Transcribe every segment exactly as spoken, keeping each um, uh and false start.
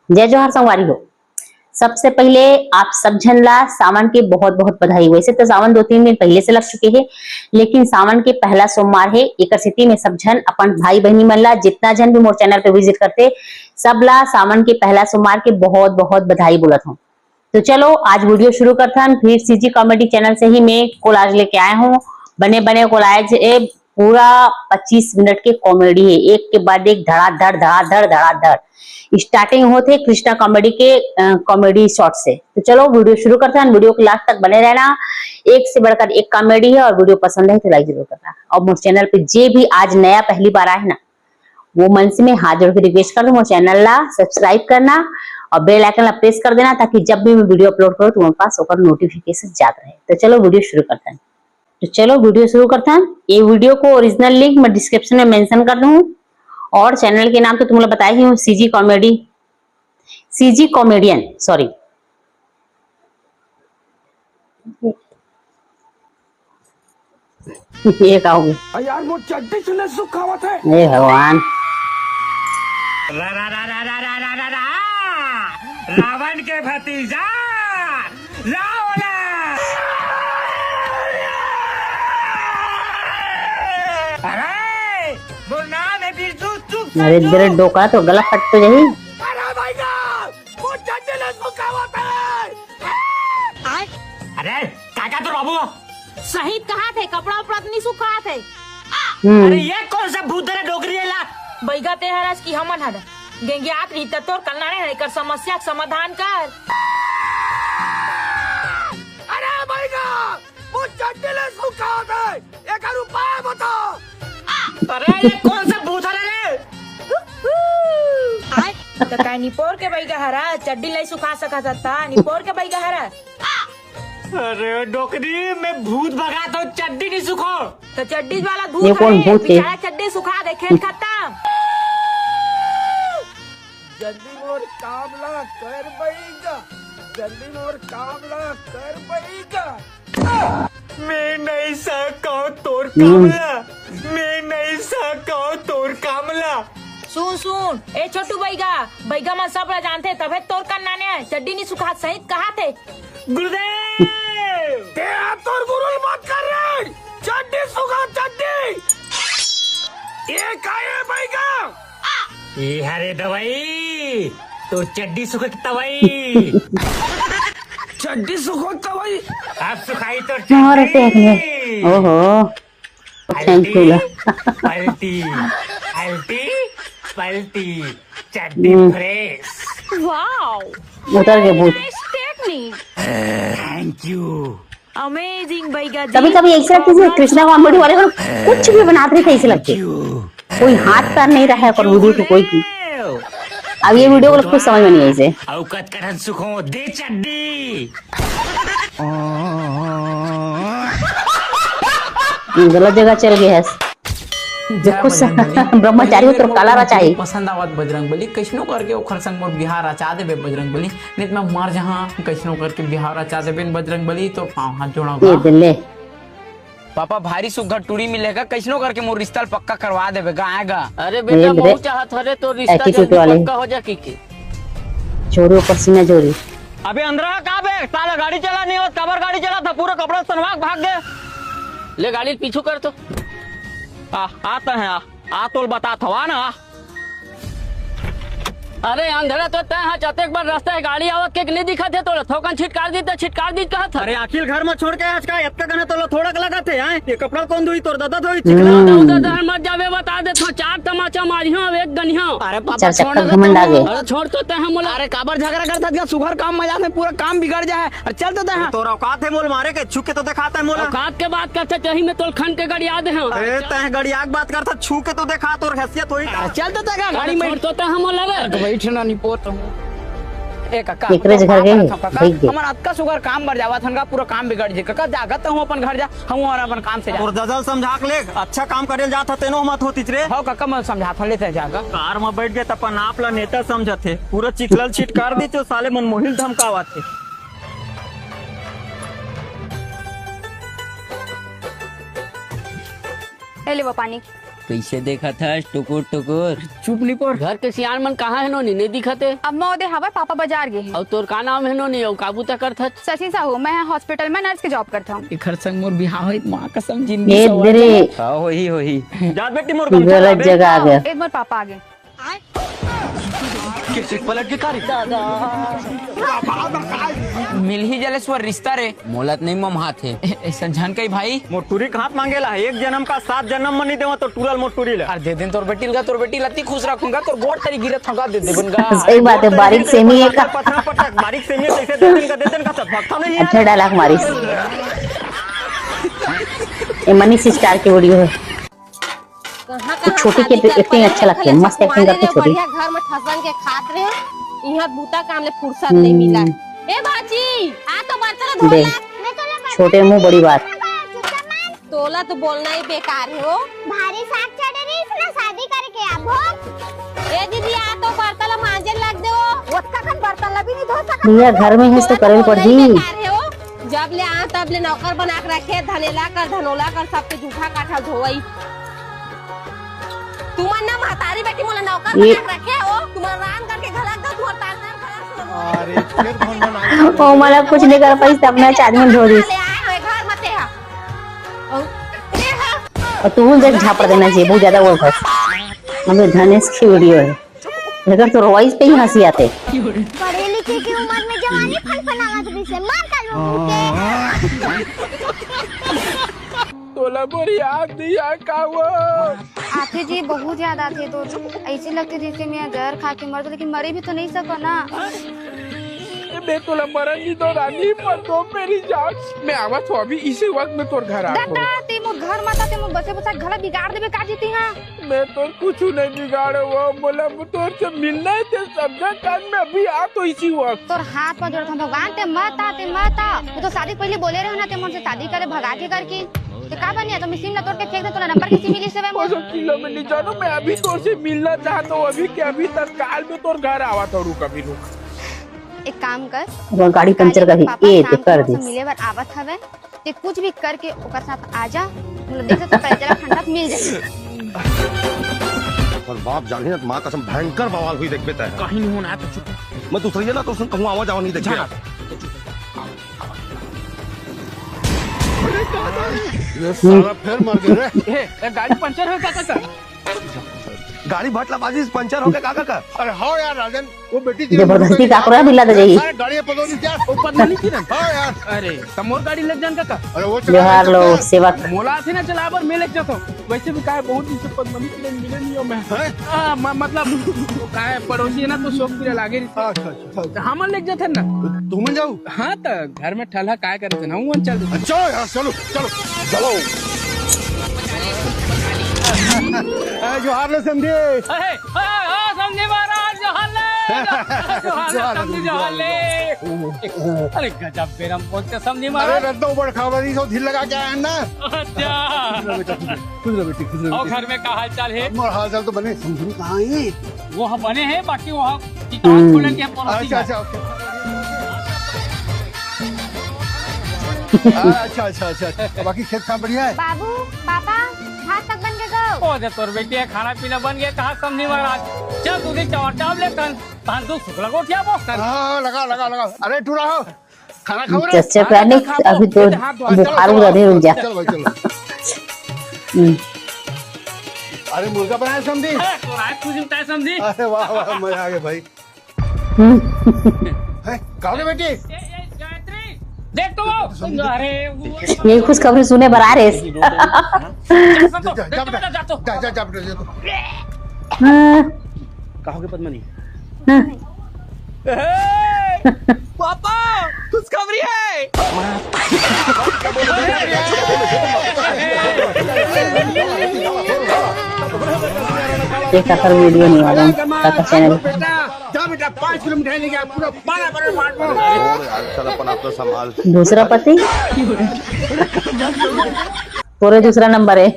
जय जोहार संगवारी हो। सबसे पहिले आप सब झन ला सावन के बहुत बहुत बधाई। वैसे तो सावन दो तीन दिन पहिले से लग चुके हे, लेकिन सावन के पहला सोमवार हे, एकर सेती में सब झन अपन भाई बहिनी मन ला, जितना झन भी मोर channel पे visit करते, सब ला सावन के पहला सोमवार के बहुत बहुत बधाई बोलत हूँ। तो चलो आज video शुरू करथन। फिर सीजी comedy channel से ही मैं collage लेके आए हूँ, बने बने collage। ए पूरा पच्चीस मिनट के comedy हे, एक के बाद एक धड़ाधड़ धड़ाधड़ धड़ाधड़। Starting होथे कृष्णा comedy के comedy shot से। तो चलो video शुरू करथन, video के last तक बने रहना। एक से बढ़कर एक comedy हे और video पसंद हे तो like जरूर करना। और मोर channel पे जे भी आज नया पहली बार आए हे ना, वो मन से मैं हाथ जोड़ के request कर दूँ, मोर channel ला subscribe करना और bell icon ला press कर देना, ताकि जब भी मैं video upload करूँ तुम्हारे पास ओकर notification जात रहे। तो चलो video शुरू करथन। तो चलो video शुरू करथन। ये video को original link मैं description में mention कर दूँ और channel के नाम तो तुम लोग बताए ही हूँ, CG comedy, CG comedian, sorry। ये का हो गया? अरे यार, वो चड्डी सुने सुखावत है। हे भगवान। रा, रा, रा, रा, रा, रा, रा, रा, रा। रावण के भतीजा रावण। अरे, वो नाम है बिरजू, चुप कर अरे, जो। तेरे डोका तो गला फट तो जाही। अरे भाई साहब, वो चड्डी ले सुखावत है। अरे, काका तो बाबू। सही कहा थे, कपड़ा उपड़ा तो नहीं सुखात हे। हम्म। अरे, ये कौन सा भूत है डोकरी है ला? बैगा ते हरस कि हमन हर। गेंगियात रही त तोर कलना नहीं है, कर समस्या के समाधान कर। अरे बैगा, वो चड्डी ले सुखात है, एकर उपाय बता। अरे, ये कौन सा भूत है रे? आय, त काय निपोर के बैगा हरा, चड्डी ले सुखा सकत हता, निपोर के बैगा हरा। अरे डोकरी, मैं भूत भगात हूँ, चड्डी नहीं सुखो। तो चड्डी वाला भूत ये कौन है? भूत है? बेचारा चड्डी सुखा दे, खेल खत्म। जल्दी मोर काम ला कर बैगा, जल्दी मोर काम ला कर बैगा। मैं नहीं सकौं तोर हम्म। काम ला, मैं नहीं सकौं तोर काम ला। सुन सुन, ए छोटू बैगा, बैगा मन सब ला जानथे, तभे तोर कन नाने चड्डी नहीं सुखात, सही कहाथे। गुरुदेव! ते हा तोर गुरु ल बात कर रे। चड्डी सुखा चड्डी। ये का ये बैगा? ये हरे दवाई, तो चड्डी सुखक तवाई। चड्डी सुखक तवाई। अब सुखाई तो और चड्डी। ओहो। Thank you ला। पलटी, पलटी, पलटी, चड्डी हम्म। Fresh। Wow। उतर के भूत। Nice technique। Thank you। Amazing Baiga जी। कभी कभी ऐसा लगता है कृष्णा कॉमेडी वाले को कुछ भी बनाते रहे, ऐसे लगते। कोई हाथ पैर नहीं रहा है पर वीडियो को कोई की। अब ये वीडियो को कुछ समझ में नहीं आई से। औकात करन सुखो दे चड्डी। गलत जगह चल गए है। जय देखो स-, बजरंग बली। ब्रह्मचारी हो तो काला रचा है। पसंद आवत बजरंग बली, कैसनो करके ओखर संग मोर बिहाव रचा देबे बजरंग बली, नहीं तो मैं मर जहाँ। कैसनो करके बिहाव रचा देबे बजरंग बली, तो पाँव हाथ जोड़ा ये बा। दे ले। पापा भारी सुग्घर टूरी मिलेगा, कैसनो करके मोर रिश्ता ल पक्का करवा देबे, गाएगा। अरे बेटा, ये दे। महू चाहत हरे तो रिश्ता attitude जल्दी वाले। पक्का हो जा की के। छोरो पसीना जोरी। अबे अंदरा का बे, साला गाड़ी चला नहीं होत, काबर गाड़ी चला था, पूरा कपड़ा सनवा के भाग गए। ले गाड़ी पीछू कर तो। आ, आता है, आ, आ तोल बता थवा ना। अरे अंधरा तो तय हा, जतेक बार रास्ता है गाड़ी आवत के नहीं दिखत है तोला, थोकन छिटकार दी त छिटकार दी कहत है। अरे आखिर घर में छोड़ के आज का इतना गना तोला थोड़ा लगा थे, हैं? ये कपड़ा कौन धोई, तोर दादा धोई, चिकला। हम्म। उधर, उधर मत जावे, बता दे तो चार तमाचा मारियो, एक गनियो। अरे पापा, चार छोड़ चक्कर ना घमंड आ तो गए। अरे छोड़ तो तय हा मोला। अरे काबर झगड़ा करता था, सुघर काम मजा में पूरा काम बिगड़ जाए। अरे चल तो तय हा। तोर औकात है मोल मारे के, छू के तो दिखाता है मोला। औकात के बात करते, तही में तोल खन के गड़िया दे हम। अरे तय गड़िया के बात करता, छू के तो देखा, तोर हैसियत होई का? अरे चल तो तय हा, गाड़ी में। छोड़ तो तय हा मोला रे। अरे बैठ ना, नहीं पोत हूँ। ए काका, एकरे तो घर गए, काका, भेज दे। हमर अतका सुघर काम बर जावत हन का, पूरा काम बिगड़ जे। काका जागत हूँ अपन घर जा, हम और अपन काम से जा। तोर ददल समझा के ले, अच्छा काम करे जात ह, तेनो मत होतिस रे। हो काका, मैं समझात हूँ, लेते जागा। कार में बैठ गए त अपन आप ला नेता समझत हे, पूरा चिखलल छिटकार दी तो साले मन मोहिल धमकावत हे। ए ले वो पानी। कइसे देखत हस टुकुर टुकुर? चुप निपोर। घर के सियान मन कहाँ हे नोनी, नइ दिखत हे? अम्मा ओदे हवय, पापा बाजार गे हे। अउ तोर का नाम हे नोनी, अउ का बूता करथस? शशि साहू, मैं ह hospital में nurse के job करथंव। एखर संग मोर बिहाव होही त माँ कसम जिंदगी ए सवर दे रे। जाही। हाँ, होही, होही। जा बेटी मोर गमछा गलत ला बे। जगह आ गया। ए मोर पापा आ गे। कैसे पलट के कारी? मिलही जलेश्वर रिश्ता रे। मोला त नइ ममहात हे। ए, ए, संझन कई भाई। मोर टूरी के हाथ मांगेला, एक जनम का सात जनम म नइ देवंव तो टूरा ल मोर टूरी ला। अरे दे देन तोर बेटी ल गा, तोर बेटी ल अति खुश रखहूं गा, तोर गोड़ तरी गिरत हंव गा, दे देबन गा। सही बात हे, बारीक सेमी हे का? पथरा पटक, बारीक सेमी हे, कइसे दे देन गा, दे देन गा, सब भगता नहीं अच्छा यार। Dialogue मारिस। ये मनीष स्टार के video हे। कहाँ, वो कहाँ छोटी के शादी कर acting पाए अच्छा हैं, लगथे, भले मस्त acting चकमारे करथे रे, छोटी। बढ़िया घर में ठसन के खात रहे, इहाँ बूता काम ले फुर्सत नहीं मिला। हम्म। ए भाजी, आ तो बर्तन धो देख, ला। छोटे मुंह बड़ी बात। तोला तो बोलना ही बेकार हे वो। भारी साग चढ़े रहिस ना शादी करके आबो। ए दीदी, आ तो बर्तन ला मांजे लग दे वो। ओतका कन बर्तन ला भी नहीं धो सकत। भैया, घर में है तो करे पड़ही। बेकार हे वो। जब ले आ तब ले नौकर बना के रखे, धनेला कर, धनोला कर, सबके जूठा काठा धोवई। तुमन ना महतारी बेटी मोला नौकर ये बना के रखे हो, तुमन रांध करके घलक दो, तुमन ताल ताल घलक दो। अरे, फिर भन भन आगे। ओ, मोला कुछ नहीं कर पाइस, तब मैं चार मन धो दिस। ले आए हो घर मते हा। और, ए हा। और तू देख झापड़ देना चाहिए, बहुत ज्यादा बोलत हस। अबे धनेश की video हे। एकर तो रोवाई पे ही हंसी आथे। पढ़े लिखे की उम्र में जवानी फनफनावत रहिसे, मार काल में मुंह के। तोला मोर याद नहीं आय का वो? आथे जी, बहुत याद आथे। तो ऐसे लगथे जैसे मैं जहर खा के मर जाऊं, लेकिन मरे भी तो नहीं सको ना। ए, मैं तोला मरन नहीं दो रानी, पर दो मेरी जान। मैं आवत हूँ अभी इसी वक्त में तोर घर आ। दादा, ते मोर घर माता, ते मोर बसे बसा घला बिगाड़ देबे का जीती हाँ? मैं तो कुछ नहीं बिगाड़े वो, मोला तोर से मिलना हे, ते समझा कान में अभी आ तो इसी वक्त। तोर हाथ पर जोड़त हूँ भगवान, ते मत आ, ते मत आ। मैं तो शादी के पहले बोले रहे ना, ते मोर से शादी करे भगा के करके। ते का बनिया, तो मैं सिम ला तोड़ के फेंक दे, तोला नंबर के सिम मिली से वो। किलो में नहीं जानू, मैं अभी तोर से मिलना चाहता हूँ, अभी के अभी तत्काल में तोर घर आवा था, रुक अभी रुक। एक काम कर, वो गाड़ी पंचर कर दी, पापा ए, ते शाम को कर मोर से दी। मिले बर आवत हवे। ते कुछ भी करके ओकर साथ आ जा, मतलब देख तो कलेजा ला ठंडक मिल जाए। पर बाप जानी ना, माँ कसम भयंकर बवाल हुई, देख बेटा है। कहीं नहीं होना है तो चुप। मैं दूसरी जना तो उसने कहूँ आवा जावा नहीं देखे। ये साला फिर मर गया रे। ए, ए, गाड़ी पंचर हो का, का, का? गाड़ी भटला बाजी पंचर हो गया का, का, का? अरे हाँ यार राजन, वो बेटी जबरदस्ती का करा दिला दे जाई। अरे गाड़ी पकड़ो नहीं क्या? वो पद्मनी की ना? हाँ यार। अरे, त मोर गाड़ी ले जान का का? अरे वो चला जोहार लो, सेवक। मोला आथे ना चला बर, मैं ले जाता हूँ। वैसे भी का हे, बहुत दिन से पद्मनी की मिले नहीं हूँ मैं। हैं? आ, म-, मतलब, वो का हे, पड़ोसी हे ना, तो शौक पूरा लागे रही। अच्छा, अच्छा, अच्छा। हमन ले जाते ना। तुमन जाऊ? हाँ, त घर में ठलहा काय करे थे ना, वो चल देते। अच्छा यार, चलो, चलो, चलो। ए, जोहार ले समधी। ए, ए, ए, समधी महाराज, जोहार ले। जोहार ले, जोहार ले, समधी, जोहार ले। अरे गजब बेरम पहुंच के समधी महाराज। अरे रत्नो बड़ खबर, ये सब ढील लगा के आया है ना। अच्छा। खुश रहो बेटा, खुश रहो। खुश रहो बेटी, खुश रहो और बेटी। घर में का हाल चाल है? हमर हाल चाल तो बने, समधी कहाँ है? वो ह बने हे, बाकी वो ह किताब हम्म। खोले के पड़ोसी अच्छा, हे। अच्छा, ओके। हाँ, अच्छा, अच्छा, अच्छा, अच्छा। बाकी खेत काम बढ़िया है? बाबू, पापा, भात तक बन के गो। ओ दे तोर बेटी हे, खाना पीना बन गया, कहाँ समधी महाराज? चल तू भी चावल चावल ले तन, तन तू सुखला गोठिया बो तन। हाँ, लगा, लगा, लगा। अरे टूरा हो, खाना खाओ रे। चर्चा करने अभी तो बुखार उधर है, रुक जा। चलो भाई, चलो। हम्म। अरे मुर्गा बनाया समधी। अरे तो रात कुछ मिलता है समधी। अरे वाह, वाह, मजा आ गया भाई। हम्म। हैं, कहाँ गए बेटी? ए, ए, गायत्री, देख तो वो। अरे, वो ये खुशखबरी सुने बर आ रहे। जा, जा, जा, जा, जा, जा, जा, जा, जा, जा। हाँ। कहाँ गए पद्मनी? हाँ। पापा, खुशखबरी है। ये काकर video नहीं आ रहा, काकर channel। बेटा, जा बेटा, पाँच किलो मिठाई लेके आ, पूरा बारह बारह बांट दो। और यार, चल अपन आप तो संभाल। दूसरा पति? पूरे दूसरा नंबर है।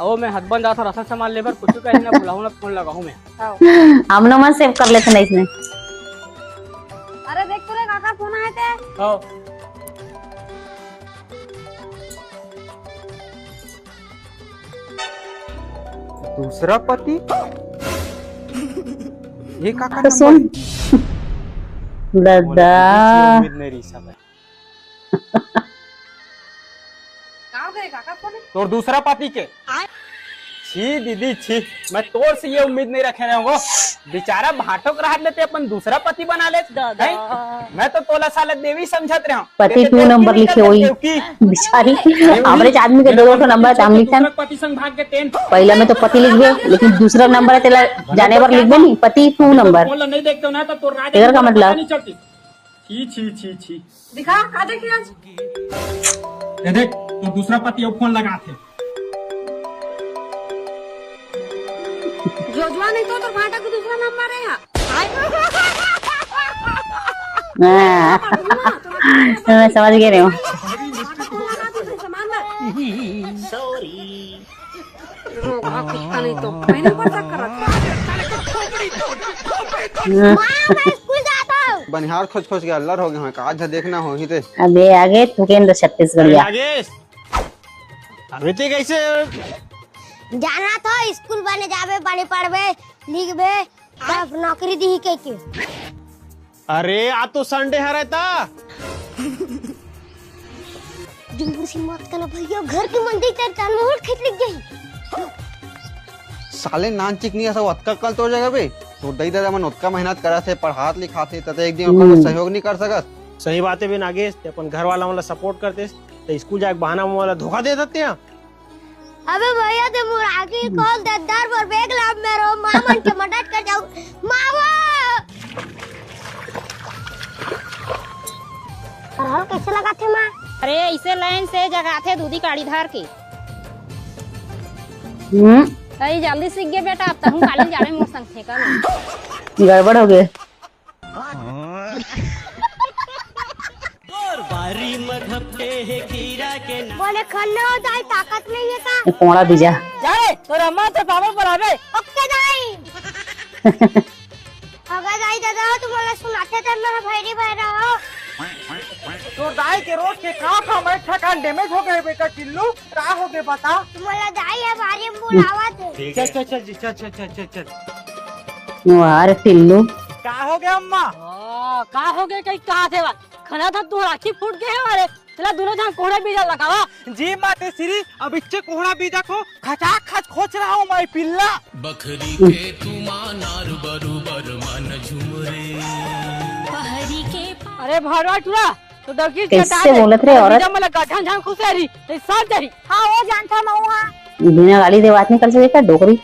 ओ, मैं हदबंद जात हूँ, राशन सामान लेबर, कुछ कहीं ना बुलाऊँ ना, फोन लगाऊँ मैं। हाँ। हम लोग मन save कर लेते ना इसमें। अरे देख तो रे काका, फोन आए थे। हाँ। दूसरा पति? ये का, का तो सुन। नंबर? मोला ददा। किसी से उम्मीद नहीं रही सब। का हो गए काका, फोन? तोर दूसरा पति के? आय। छी दीदी छी, मैं तोर से ये उम्मीद नहीं रखे रहे वो। बेचारा भाटो के रहत लेते अपन दूसरा पति बना ले। दादा। हैं? मैं तो तोला साला देवी समझत रहे हूँ। पति तेरे तो टू देवकी नंबर निकल लिखे गए, होई। देवकी। बेचारी, average आदमी के दो दो ठो नंबर है, हम लिखथन। दूसरा पति संग भाग के तेन। पहला में तो पति लिखबे, लेकिन दूसरा नंबर है तेला जाने बर लिखबे नहीं, पति टू नंबर। फोन ला नहीं देखते हो ना, तो तोर राजा तेरा का को पता मतलब? नहीं चलती। छी, छी, छी, छी। दिखा, का देखे आज? ये देख, तो दूसरा पति अब फोन लगाथे। जोजुआ नहीं तो, तो भाटा को दूसरा नंबर है यहाँ। हाँ। मैं समझ गई रही हूँ। भाटा को लगा दे, सामान ला। Sorry। रोगहा कुत्ता नहीं तो, महीने भर तक करत। माँ, मैं स्कूल जाता हूँ। बनिहार खोज खोज के अल्लर हो गए हैं, आज देखना हो ही ते। अबे आगे तू के अंदर छत्तीसगढ़िया। अरे नागेश, अबे ते कैसे? जाना तो स्कूल बने जाबे, बने पढ़बे, लिखबे, तब नौकरी दी के के। अरे, आज तो Sunday हरे ता। जुम्बुर सी मत करना भैया, घर के मंदिर तर ताल में होट खेत लग गई। साले नान चिकनी ऐसा ओतका कल तो जगह बे। तो दई दादा मन ओतका मेहनत करा थे, पढ़ात लिखात थे, तते एक दिन ओकर हम्म। सहयोग नहीं कर सकत। सही बात है बे नागेश, ते अपन घर वाला मन ला support करते, ते स्कूल जाए के बहाना में वाला धोखा दे देते हैं। अबे भैया, ते मुरागी कॉल दे दर पर बैग ला मेरो मामन के मदद कर जाऊ। मामा! अरहर कैसे लगाथे माँ? अरे, ऐसे लाइन से जगाथे दूधी काड़ी धर के। हम्म। अरे, जल्दी सीख गए बेटा, अब तहूँ काली जाबे मोर संग फेंका में। गड़बड़ हो गए। तोर बारी म घपटे हे खीरा के ना। बोले खन्ना हो दाई, ताकत नहीं है का? ये कोंड़ा बीजा। जा रे, तोर अम्मा तो पावर पर आवे। OK दाई। अगर दाई दादा हो, तुम बोला सुनाते थे मेरा भैरी भैरा हो। तोर दाई के रोज के काम हम एक ठकान damage हो गए बेटा टिल्लू। का हो गए बता? तुम्हारा दाई है, बारी में बुलावा थे। चल, चल, चल, चल, चल, चल, चल, चल। वाह रे टिल्लू। का हो गया अम्मा? ओ, का हो गया कहीं कहा थे बा? खाना था तू आँखी फूट गए हमारे। चला दोनों जन कोहड़ा बीजा लगावा। जी माते श्री, अब इच्चे कोहड़ा बीजा को खचाक खच खोच रहा हूँ मैं पिल्ला। बखरी के तुमा नार बरुबर मन झुमरे। पहरी के पा- अरे भरवा टुरा, तो दौकी कैसे जटा दे। बोलत रे अरे औरत? बीजा मला गठन झान खुश रही, ते सब जरी। हाँ, वो जानता मऊहा। बिना गाली दे बात नहीं कर सके क्या डोकरी?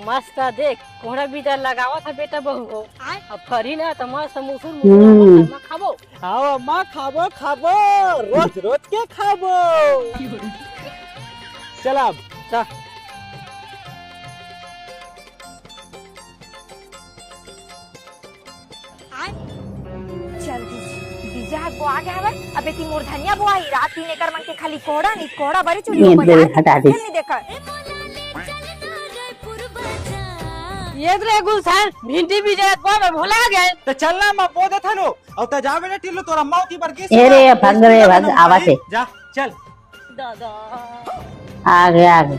मस्त देख, कोहड़ा बीजा लगावा था बेटा बहू हो। आय। अब फरी ना तो मस्त मुसुर मुसुर हम्म। अम्मा खाबो। खाओ अम्मा, खाबो, खाबो, रोज रोज के खाबो। चल अब, चल। आय। चल दीदी, बीजा ह बोआ गे हवय। अबे ती मोर धनिया बोआही, रात दिन एकर मन के खाली कोहड़ा नी कोहड़ा बरे चुरी ये हो दे, बजार हटा दे। नहीं देखा। ये रे गुलशन, भिंडी बीजा को मैं भुला गए। तो चल ना, मैं बो देथन ओ। अउ त जा बेटा टिल्लू, तोर अम्मा ओती बर गिस ए रे, हे, भाग रे, स्कूल भाग, जाना आवा हे। जा, चल। दादा। आ गया, आ गया।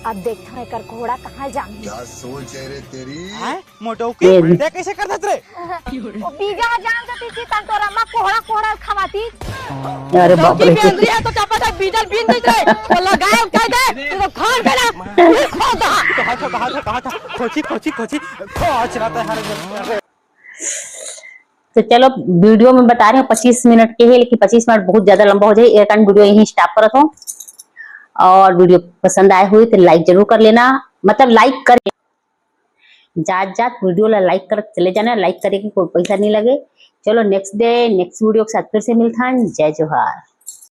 अब देखथन एकर घोड़ा कहाँ जाही। क्या सोच है रे तेरी? हैं? मोटो ए के, भी। ते कैसे कर देत रे? ओ बीजा जान देती थी, तन तोर अम्मा कोहड़ा, कोहड़ा खवाती। अरे बाप रे। की बेंदरी है तो क्या पता बीजा बीन देत रे। तो लगाए क्या दे? तो खान के ना, ये खोदा। कहाँ था, कहाँ था, कहाँ था? खोची, खोची, खोची। खोच रहा था हर। तो चलो, वीडियो में बता रहे हो पच्चीस मिनट के है, लेकिन पच्चीस मिनट बहुत ज्यादा लंबा हो जाए, ये कारण वीडियो यहीं स्टॉप करत हो। और वीडियो पसंद आए हुए तो लाइक जरूर कर लेना, मतलब लाइक कर, जात जात वीडियो ला लाइक कर चले जाना, लाइक करे के कोई पैसा नहीं लगे। चलो नेक्स्ट डे नेक्स्ट वीडियो के साथ फिर से मिलथन। जय जोहार।